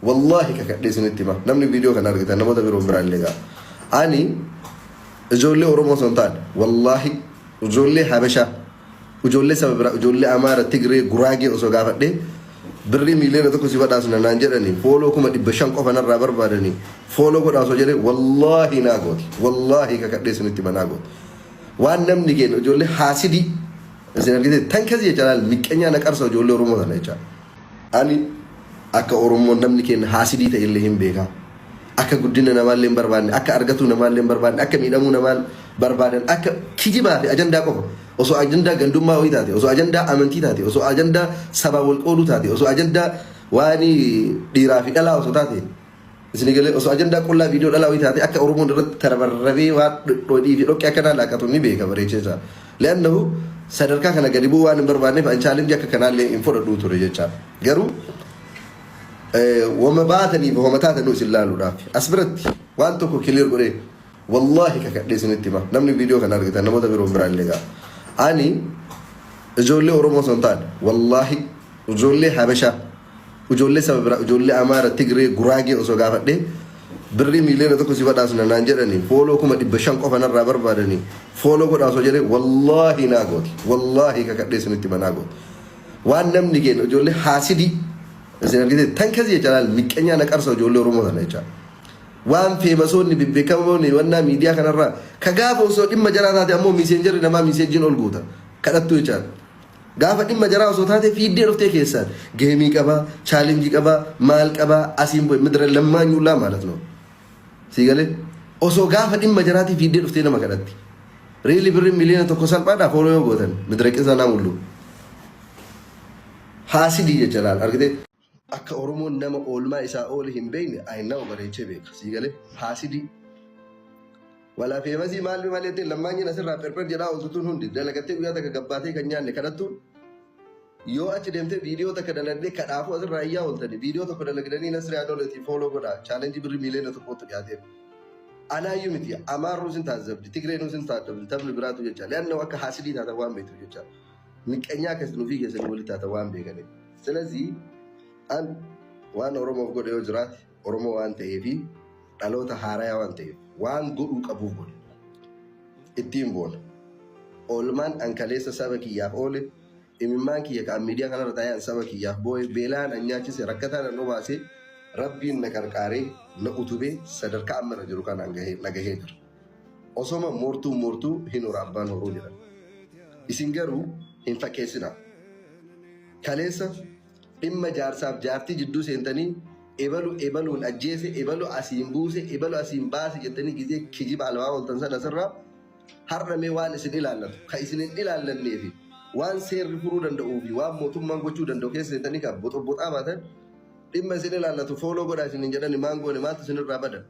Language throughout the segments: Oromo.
Wallaahi kakadhee isinitti hima. Namni viidiyoo kana argitan namoota biroo biraa illee ga'a. Ani ijoollee Oromoo osoo hin taane wallaahi ijoollee Habashaa, ijoollee saba biraa, ijoollee Amaara, Tigree, Guraagee osoo gaafadhee birrii 1 miiliyoona si badhaasna naan jedhanii follow 500,000 qofa narraa barbaadanii follow godhaa osoo jedhee wallaahi naa gooti. Wallaahi kakadhee isinitti hima naa gooti. Waan namni keenya ijoollee haasidii isin argite tan kasii jecha laal miqqeenyaa na qarsa ijoollee Oromoo tana jecha. Ani akka Oromoon namni keenya haasidii ta'e illee hin beekaa. Akka guddina namaallee hin barbaanne, akka argatuu namaallee hin barbaanne, akka miidhamuu namaa barbaadan, akka kijibaa fi ajandaa qofa. Osoo ajandaa gandummaa wayii taate, osoo ajandaa amantii taate, osoo ajandaa sabaa wal qooduu taate, osoo ajandaa waan dhiiraa fi dhalaa osoo taate, isin galee osoo ajandaa qullaa viidiyoo dhalaa wayii taate akka Oromoon irratti tarabarrabee waan dhodhii fi dhoqqee akkanaa laaqatu ni beeka bareechee. Le'annahu sadarkaa kana gadi bu'uu waan hin barbaanneef an challenge akka kanaallee hin fudhadhuu ture jecha. Garuu wama baataniif wama taatanuu isin laaluudhaaf as biratti waan tokko clear godhee wallaahi kakadhee isinitti hima. Namni viidiyoo kana argitan namoota biroo biraa illee ga'a. Ani ijoollee Oromoo osoo hin taane wallaahi ijoollee Habashaa, ijoollee saba biraa, ijoollee Amaara, Tigree, Guraagee osoo gaafadhee birrii 1 miiliyoona si badhaasna naan jedhanii follow 500,000 qofa narraa barbaadanii follow godhaa osoo jedhee wallaahi naa gooti. Wallaahi kakadhee isinitti hima naa gooti. Waan namni keenya ijoollee haasidii isin argite tan kasii jecha laal miqqeenyaa na qarsa ijoollee Oromoo tana jecha. Waan famousoonni bebbeekamoonni wannaa miidiyaa kanarraa ka gaafa osoo dhimma jaraa taate ammoo messengerri namaa messageiin ol guuta kadhattu jechaadha. Gaafa dhimma jaraa osoo taate fiiddee dhuftee keessaan game qabaa, challenge qabaa, maal qabaa, asiin bu'e midira lammaanyullaa ማለት ነው. Sii galee osoo gaafa dhimma jaraatii fiiddee dhuftee nama kadhatti. Really birri 1 miiliyoona salphaadhaa follow yoo gootan midira qisa naa mullu. Haasidii jecha laal argite. Akka Oromoon nama oolmaa isaa oole hin beekne ayinnaa bareechee beeka. Sii galee haasidii. Walaa famous maal maal jettee lammaanyiin asirraa perper jedhaa ooltutuun hundi dalagattee guyyaa takka gabbaatee kan nyaanne kadhattuun yoo achi deemtee viidiyoo takka dalagdee kadhaafuu asirraa iyyaa ooltanii viidiyoo tokko dalagdanii Nasrii Adoleetii follow godhaa challenge birrii 1 miiliyoona dhiyaateef. Anaayyuu miti Amaarruu sin taasisabdi Tigreenuu sin taasisabdi taphni biraatu jecha le'annoo akka haasidii taatan waan beektu jecha miqqeenyaa akkas nuufii keessanii walitti taatan waan beekaniif. ስለዚህ an waan Oromoof godhe yoo jiraate Oromoo waan ta'eefi dhaloota haarayaa waan ta'eef waan godhuu qabuuf godhe. Ittiin boona. Oolmaan an kaleessa saba kiyyaaf oole imimmaan kiyya kan miidiyaa kanarra taa'ee an saba kiyyaaf boo'e beelaan an nyaachise rakkataan an obaase rabbiin na qarqaaree na utubee sadarkaa amma irra jiru kanaan na gahee jira. Osoma moortuu moortuu hin hora abbaan horuu jedhan. Isin garuu hin fakkeessinaa. Kaleessa dhimma jaarsaaf jaartii jidduu seentanii ebalu ebaluun ajjeese ebalu asiin buuse ebalu asiin baase jettanii gizee kijiba albaa ooltan sana asirraa har'a mee waan isin ilaallatu kan isin hin ilaallannee fi waan seerri furuu danda'uu fi waan mootummaan gochuu danda'u keessa seentanii kan boxoboxaa baatan dhimma isin ilaallatu follow godhaa isin hin jedhani maan goone maaltu isin irraa bada.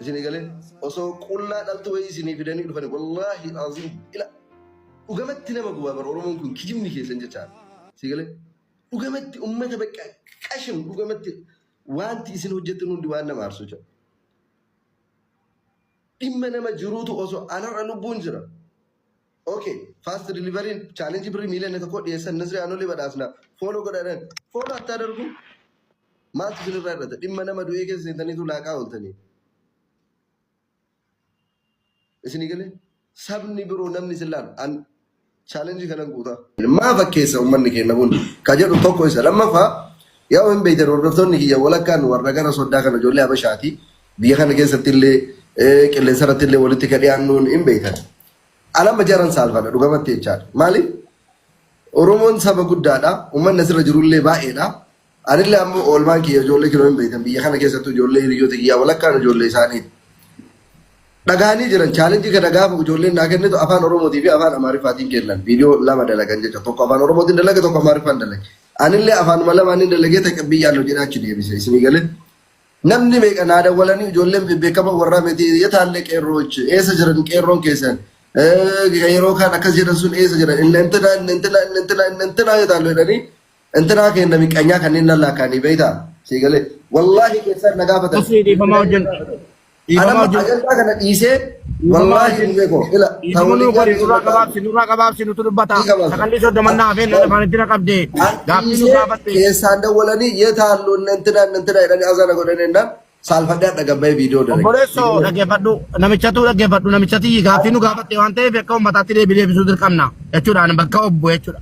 Isin galee osoo qullaa dhaltu wayii isinii fidanii dhufani wallaahi aziim ila dhugamatti nama gubaa bara Oromoon kun kijibni keessan jechaadha. Si galee dhugamatti ummata bakka qashim dhugamatti wanti isin hojjettan hundi waan nama aarsu jira. Dhimma nama jiruutu osoo anarra lubbuun jira. Okay, fast delivery challenge birrii 1 miiliyoona dhiyeessan Nasrii Aanolee badhaasna. Follow godhadhan. Follow attaa darbu. Maaltu isinirraa hir'ata? Dhimma nama du'ee keessa seentaniitu laaqaa ooltanii. Isinii galee sabni biroo namni isin laalu an challenge kanan guutaa. Maa fakkeessa uummanni keenya kun ka jedhu tokko isa lammaffaa yaa hin beektan hordoftoonni kiyya walakkaan warra gara soddaa kana ijoollee Habashaati biyya kana keessatti illee qilleensa irratti illee walitti ka dhiyaannuun hin beektan. Anamma jaran saalfadha dhugamatti jechaadha. Maaliif? Oromoon saba guddaadha. Uummanni asirra jirullee baay'eedha. Anillee ammoo oolmaan kiyya ijoollee kinoo hin beektan biyya kana keessattuu ijoollee hiriyoota kiyyaa walakkaan ijoollee isaaniiti. Dhagaanii jiran challenge kana gaafa ijoolleen naa kennitu afaan Oromootii fi afaan Amaariffaatiin kennan viidiyoo lama dalagan jecha tokko afaan Oromootiin dalaga tokko Amaariffaan dalaga. Anillee afaanuma lamaaniin dalagee taqabbiyyaan hojii achi deebise isinii galee. Namni meeqa naa dawwalanii ijoolleen bebbeekamoo warraa miti yetaalle qeerrooch eessa jiran qeerroon keessan yeroo kaan akkas jedhan sun eessa jiran inni intina inni intina inni intina inni intina yetaallu jedhanii intinaa kenna miqanyaa kanneen lallaakkaanii beektaa sii galee wallaahi keessaan na gaafatan. Asii dhiifamaa wajjin. Dhiifama Anamma hojii. ajandaa kana dhiisee Dhiifama wallaahi wajjin. hin beeku. Ila ta Dhiifama nuu waliin godhi gaafii nurraa dubbata. gabaabsi nurraa gabaabsi nutu dubbata. Ni gabaabsa. Sakandii soddoman naa hafeen afaan itti na qabde. An Gaaffii nu dhiisee gaafatte. keessaan dawwalanii yeetaallu innantina innantina jedhanii azana godhanii jennaan saalfadhee hadha gabbayee viidiyoo dalage. Obboleessoo dhaggeeffadhu namichatu dhaggeeffadhu namichati gaaffii nu gaafatte waan ta'eef akka uummataatti deebii deebisuu dirqamna jechuudhaan bakka obbo jechuudha.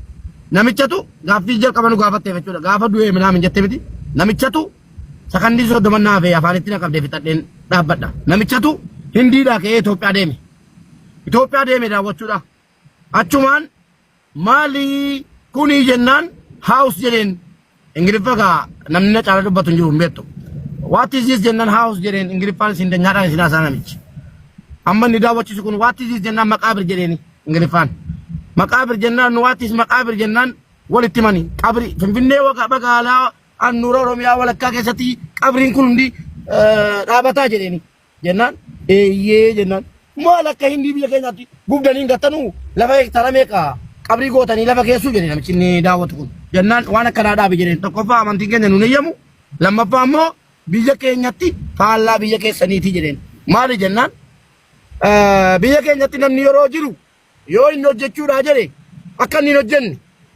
Namichatu gaaffii jalqaba nu gaafatte jechuudha. Gaafa du'ee minaamin jette miti. Namichatu sakandii soddoman naa hafee afaanitti na qabdee fixadheen dhaabbadha. Namichatu Hindiidhaa ka'ee Itoophiyaa deeme. Itoophiyaa deeme daawwachuudha. Achumaan maali kunii jennaan house jedheen Ingiliffa gaa namni na caala dubbatu hin jiru hin beektu. What is this jennaan house jedheen Ingiliffaan isin danyaadhaan isin haasaa namichi. Amma inni daawwachiisu kun what is this jennaan maqaabir jedheeni Ingiliffaan. Maqaabir jennaan what is maqaabir jennaan walitti himani qabri Finfinnee magaalaa handhuura Oromiyaa walakkaa keessatti qabriin kun hundi dhaabataa jedheeni. Jennaan eeyyee jennaan maal akka hindii biyya keenyaatti gubdanii hin gattanuu lafa hektara meeqa qabrii gootanii lafa keessuu jedhe namichi inni daawwatu kun. Jennaan waan akkanaa dhaabi jedheen tokkoffaa amantiin keenya nun eeyyamu lammaffaa immoo biyya keenyatti faallaa biyya keessaniiti jedheen. Maali jennaan biyya keenyatti namni yeroo jiru yoo inni hojjechuudhaa jedhe akka inni hin hojjenne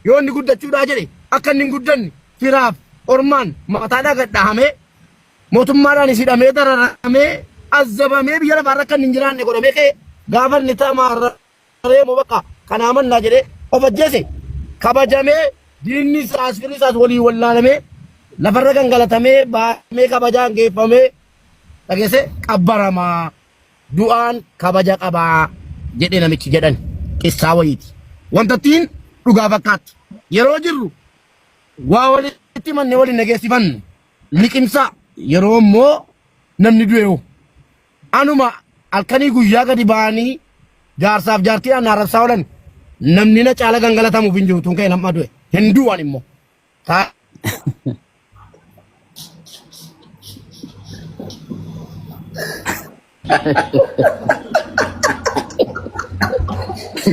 yoo inni guddachuudhaa jedhe akka inni hin guddanne firaaf ormaan mataadhaa gad dhahamee mootummaadhaanis hidhamee dararamee azzabamee biyya lafaarra akka inni hin jiraanne godhamee ka'e gaafa inni tamaarree moo bakka kanaa mannaa jedhee of ajjeese kabajamee diinni isaas firri isaas walii wallaalamee lafarra gangalatamee baamee kabajaan geeffamee dhageesse qabbaramaa du'aan kabaja qabaa jedhe namichi jedhan qissaa wayiiti. Wantattiin dhugaa fakkaatti. Yeroo jirru waa walitti mannee waliin dhageessifannu liqimsaa yeroo immoo namni du'e hoo anuma halkanii guyyaa gadi ba'anii jaarsaaf jaartiidhaan na arrabsaa oolan namni na caala gangalatamuuf hin jiru tun ka'e nama du'e hin du'an immoo.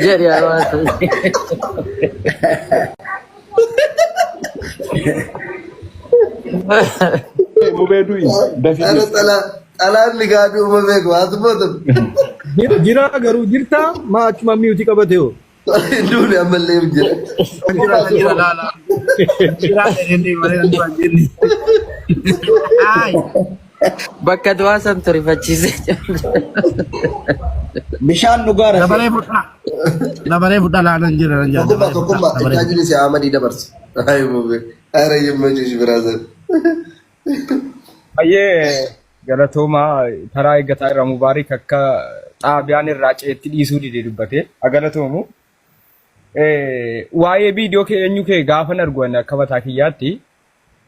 Jedhi hawaasa. Mubee du'i dafii Ana du'i. xalaa xalaan ligaa duuba beeku haa tuffatu. Jira garuu jirtaa maa achuma miuti qabate hoo. Duuni ammallee hin jira. Jira jira laala. Jira jedhee malee nan du'an jenne. Ay. Bakka du'aa san turifachiisee jira. Bishaan dhugaara Dabaree fudhaa. Dabaree fudhaa laalan jira nan jira. Tokkummaa Dabaree fudhaa. tokkummaa Dabaree itti fudhaa. ajili si Ahmadii dabarsa. Ay mubee. Ara yemmachiish brother. Baay'ee galatoomaa taraa eeggataa irraa Mubaarik akka xaabiyaan irraa ceetti dhiisuu dide dubbate. Ha galatoomu. Waa'ee viidiyoo kee eenyu kee gaafan argu ani akka mataa kiyyaatti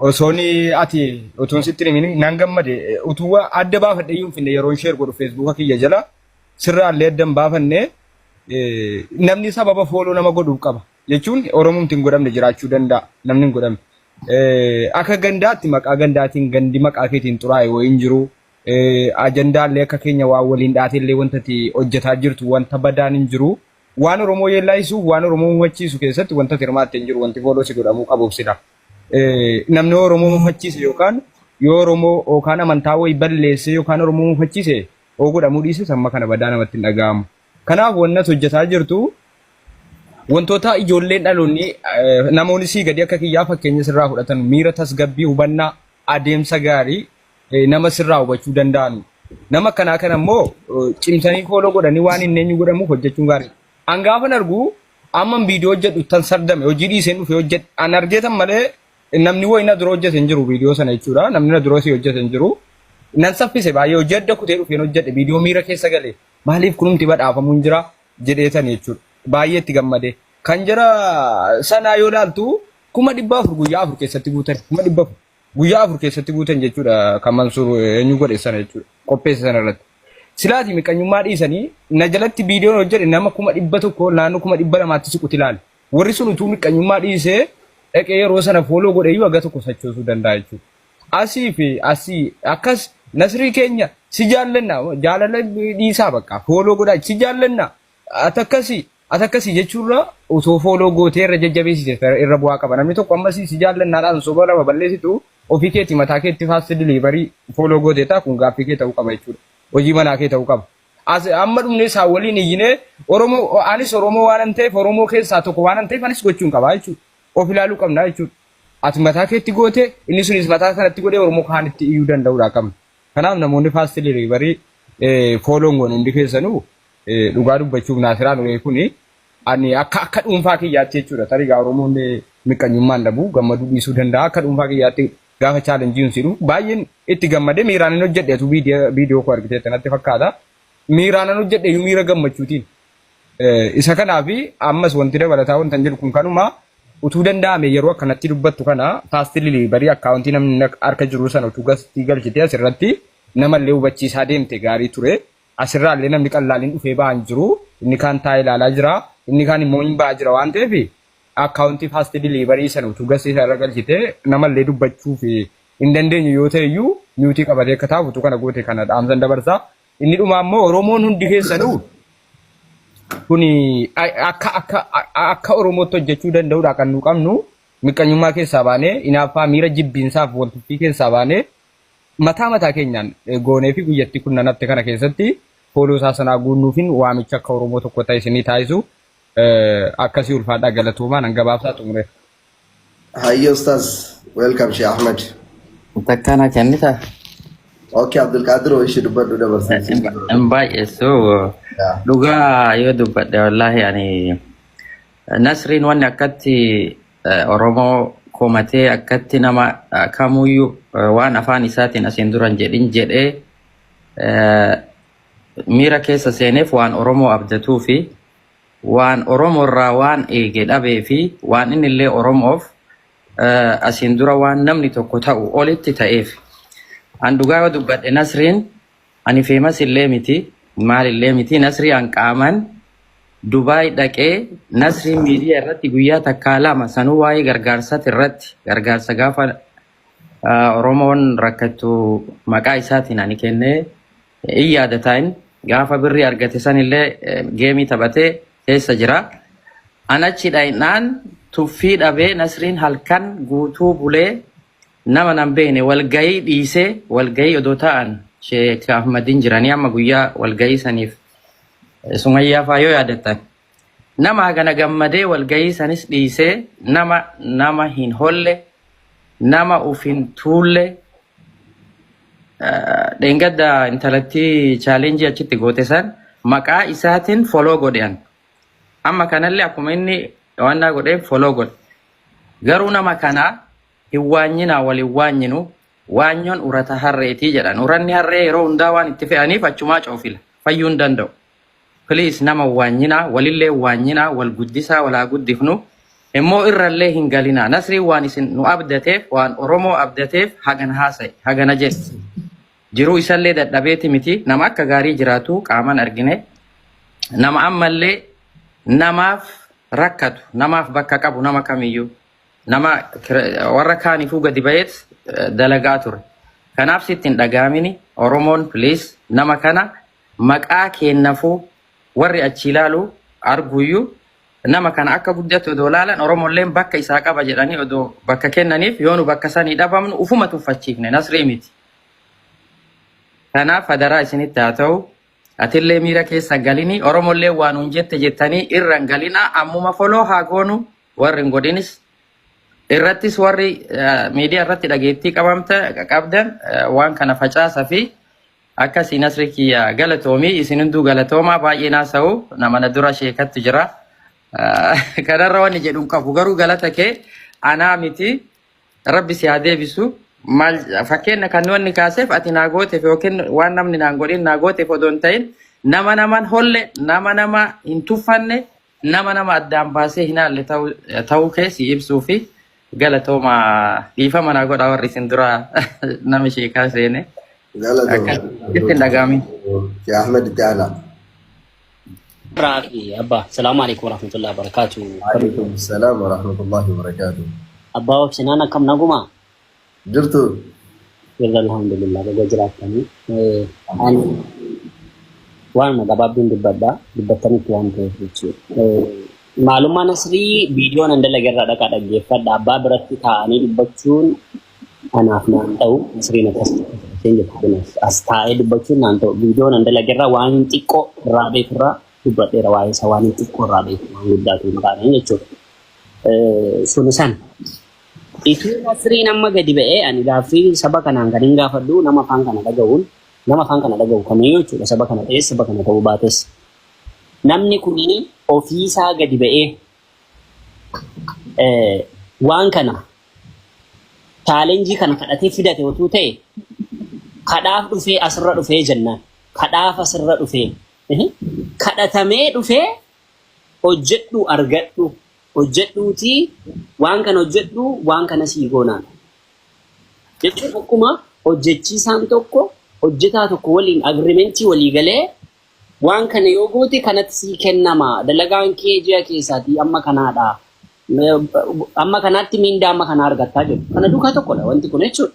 osoon ati utuun sitti hin himin nan gammade utuu adda baafadhe iyyuu hin finne yeroon sheer godhu feesbuuka kiyya jala sirraallee adda hin baafanne namni sababa fooloo nama godhuuf qaba jechuun Oromumti hin godhamne jiraachuu danda'a namni hin godhamne. Akka gandaatti maqaa gandaatiin gandi maqaa keetiin xuraa'e wayii hin jiru. Ajandaallee akka keenya waan waliin dhaateellee wanta ati hojjetaa jirtu wanta badaan hin jiru. Waan Oromoo yeellaayisuuf waan Oromoo hubachiisu keessatti wanta ati hirmaatte hin jiru wanti fooloo si godhamuu qabuuf sila. Namni Oromoo mufachiise yookaan yoo Oromoo yookaan amantaa wayii balleesse yookaan Oromoo mufachiise yoo godhamuu dhiises amma kana badaa namatti hin dhaga'amu. Kanaaf wanni ati hojjetaa jirtu wantoota ijoolleen dhaloonni namoonni sii gadi akka kiyyaa fakkeenya sirraa fudhatan miira tasgabbii hubannaa adeemsa gaarii nama sirraa hubachuu danda'an. Nama akkanaa kana immoo cimsanii fooloo godhanii waan inni eenyu godhamuuf hojjechuun gaarii. An gaafan argu amman viidiyoo hojjedhu tan sardame hojii dhiiseen dhufe hojjedhe an argeetan malee namni wayi na dura hojjete hin jiru viidiyoo sana jechuudha. Namni na dura si hojjete hin jiru. Nan saffise baay'ee hojii adda kutee dhufeen hojjedhe viidiyoo miira keessa galee maaliif kunumti badhaafamuu hin jira jedheetan jechuudha. Baay'ee itti gammade. Kan jara sanaa yoo ilaaltu 400,000 guyyaa 4 keessatti guutan 400,000 guyyaa 4 keessatti guutan jechuudha kan Mansuur eenyu godhe sana jechuudha qopheesse sana irratti. Silaati miqanyummaa dhiisanii na jalatti viidiyoon hojjedhe nama 100,000 naannoo 200,000tti siquti ilaale. Warri sun utuu miqanyummaa dhiisee dhaqee yeroo sana fooloo godhe iyyuu haga tokko sochoosuu danda'a jechuudha. Asii fi asii akkas Nasrii keenya si jaallanna jaalala dhiisaa bakka fooloo godhaa si jaallanna ati akkasii ati akkasii jechuurra osoo fooloo gootee irra jajjabeessite irra bu'aa qaba. Namni tokko ammasii si jaallannaadhaan soba lama balleessitu ofii keetii mataa keetti fast delivery fooloo gooteeta kun gaaffii kee ta'uu qaba jechuudha. Hojii manaa kee ta'uu qaba. As amma dhumnee isaa waliin iyyinee Oromoo anis Oromoo waanan ta'eef Oromoo keessaa tokko waanan ta'eef anis gochuun qabaa jechuudha. Of ilaaluu qabnaa jechuudha. Ati mataa keetti goote inni sunis mataa sanatti godhee Oromoo kaanitti iyyuu danda'uudha qabna. Kanaaf namoonni fast delivery follow goone hundi keessanuu dhugaa dubbachuuf Naasiraan Uree kuni ani akka akka dhuunfaa kiyyaatti jechuudha. Tarii gaa Oromoon miqqanyummaan dhabu gammaduu dhiisuu danda'a. Akka dhuunfaa kiyyaatti gaafa challenge si dhufu baay'een itti gammadee miiraan hin hojjedheetu viidiyoo koo argiteetta natti fakkaata. Miiraan hin hojjedhe iyyuu miira gammachuutiin. Isa kanaaf ammas wanti dabalataa wanta hin jedhu kun kanuma utuu danda'ame yeroo akkanatti dubbattu kana fast delivery account namni harka jiru sana utuu gastii galchitee asirratti namallee hubachiisaa deemte gaarii ture. Asirraallee namni qallaaliin dhufee ba'aa hin jiru. Inni kaan taa'ee ilaalaa jira. Inni kaan immoo hin ba'aa jira waan ta'eef account fast delivery sana utuu gastii isa irra galchitee namallee dubbachuuf hin dandeenye yoo ta'e iyyuu mute qabatee akka taa'u utuu kana goote kana dhaamsan dabarsaa. Inni dhumaa immoo Oromoon hundi keessanuu kuni akka akka akka Oromootti hojjechuu danda'udha kan nu qabnu miqqanyummaa keessaa baanee hinaaffaa miira jibbiinsaaf waltuffii keessaa baanee mataa mataa keenyaan goonee fi guyyattii kun nanatte kana keessatti follow isaa sanaa guunnuufin waamicha akka Oromoo tokko ta'e isinii taasisu akkasii ulfaadhaa galatoomaa nan gabaabsaa xumure. Hayyee ustaaz, welcome Sheikh Ahmed. Takkaana kennita. Okay, Abdulqaadir ishee dubbadhu dabarsiisi. Hin baay'eessu. Dhugaa yoo dubbadhe wallaahi ani Nasriin wanni akkatti Oromoo komatee akkatti nama kamuyyuu waan afaan isaatiin asiin duran jedhin jedhee miira keessa seeneef waan Oromoo abdatuu fi waan Oromoo irraa waan eege dhabee fi waan inni illee Oromoof asiin dura waan namni tokko ta'u olitti ta'eef. An dhugaa yoo dubbadhe Nasriin ani famous illee miti maalillee miti Nasrii an qaaman Dubaay dhaqee Nasriin miidiyaa irratti guyyaa takkaa lama sanuu waa'ee gargaarsaati irratti gargaarsa gaafa Oromoon rakkattu maqaa isaatiin ani kennee in yaadataan gaafa birrii argate sanillee game taphatee keessa jira. An achi dhaqnaan tuffii dhabee Nasriin halkan guutuu bulee nama nan beekne walgayii dhiisee walgayii odoo ta'an Sheek Ahmadiin jiranii amma guyyaa walgayii saniif Sumayyaa faa yoo yaadattan. Nama hagana gammadee walgayii sanis dhiisee nama nama hin holle nama uf hin tuulle dheengadda intalattii challenge achitti goote san maqaa isaatiin follow godhe. Amma kanallee akkuma inni waannaa godhee follow godhe. Garuu nama kana hin waanyinaa wal hin waanyinu waanyoon urata harreetii jedhan. Uranni harree yeroo hundaa waan itti fe'aniif achumaa coofila. Fayyuu hin danda'u. Please nama waanyinaa walillee waanyinaa wal guddisaa walaa guddifnu immoo irrallee hin galinaa. Nasriin waan isin nu abdateef waan Oromoo abdateef hagana haasa'e hagana jedhe. Jiruu isallee dadhabeeti miti nama akka gaarii jiraatu qaaman argine nama ammallee namaaf rakkatu namaaf bakka qabu nama kamiyyuu nama warra kaaniifuu gadi ba'eet dalagaa ture. Kanaaf sitti hin dhagaamini Oromoon please nama kana maqaa kennafuu warri achi ilaalu arguyyuu nama kana akka guddatu odoo laalan Oromolleen bakka isaa qaba jedhanii odoo bakka kennaniif yoo nu bakka sanii dhabamnu ufuma tuffachiifne Nasrii miti. Kanaaf hadaraa isinitti haa ta'u atillee miira keessa galini Oromollee waan hun jette jettanii irra hin galinaa ammuma follow haa goonu warri hin godinis irrattis warri miidiyaa irratti dhageettii qabamta qabdan waan kana facaasa fi akkasii Nasri kiyya galatoomii isin hunduu galatoomaa baay'ee naasa'u nama na dura sheekattu jira. Kanarra wanni jedhu hin qabu garuu galata kee anaa miti rabbi si haa deebisu. Maal fakkeenya kan wanni kaaseef ati naa gooteef yookiin waan namni naan godhin naa gooteef odoo hin ta'in nama naman holle nama nama hin tuffanne nama nama addaan baasee hin haalle ta'uu kee si ibsuu fi galatooma dhiifama naa godha warri isin dura nama sheekaa seene. Galatoomi. Akka itti hin dhaga'amin. Sheikh Ahmed itti aanaa. Raafi Abba, salaamu alaikum warahmatullahi wabarakatuh. Alaikum salaam wa rahmatullahi wa barakatuh. Abbaa obsinaan akkam naguma? Jirtu. Jirra alhamdulillah baga jiraattanii. Ani waanuma gabaabduun dubbadha. Dubbattanitti waan ta'eef jechuudha. Maalummaa Nasrii viidiyoo nan dalage irraa dhaqaa dhaggeeffadha. Abbaa biratti taa'anii dubbachuun Anaaf naan ta'u Nasriin akkas isheen jettu kun as taa'ee dubbachuun naan ta'u viidiyoo nan dalagerraa waan hin xiqqoo irraa beekurraa dubbadheera waa'ee isaa waan hin xiqqoo irraa beeku waan guddaatu hin taane jechuudha. Sun san. Ituu Nasriin amma gadi ba'ee ani gaaffii saba kanaan kan hin gaafadhu nama afaan kana dhaga'uun nama afaan kana dhaga'u kamiyyuu jechuudha saba kana ta'es saba kana ta'uu baates. Namni kuni ofiisaa gadi ba'ee waan kana challenge kana kadhatee fidate otuu ta'e kadhaaf dhufee asirra dhufee jennaan. Kadhaaf asirra dhufee kadhatamee dhufee hojjedhu argadhu hojjedhuutii waan kana hojjedhu waan kana sii goonaan. Jechuun akkuma hojjechiisaan tokko hojjetaa tokko waliin agreement walii galee waan kana yoo goote kanatti sii kennama dalagaan kee ji'a keessaatii amma kanaadha. Amma kanaatti miindaa amma kanaa argattaa jiru. Kana duukaa tokkodha wanti kun jechuudha.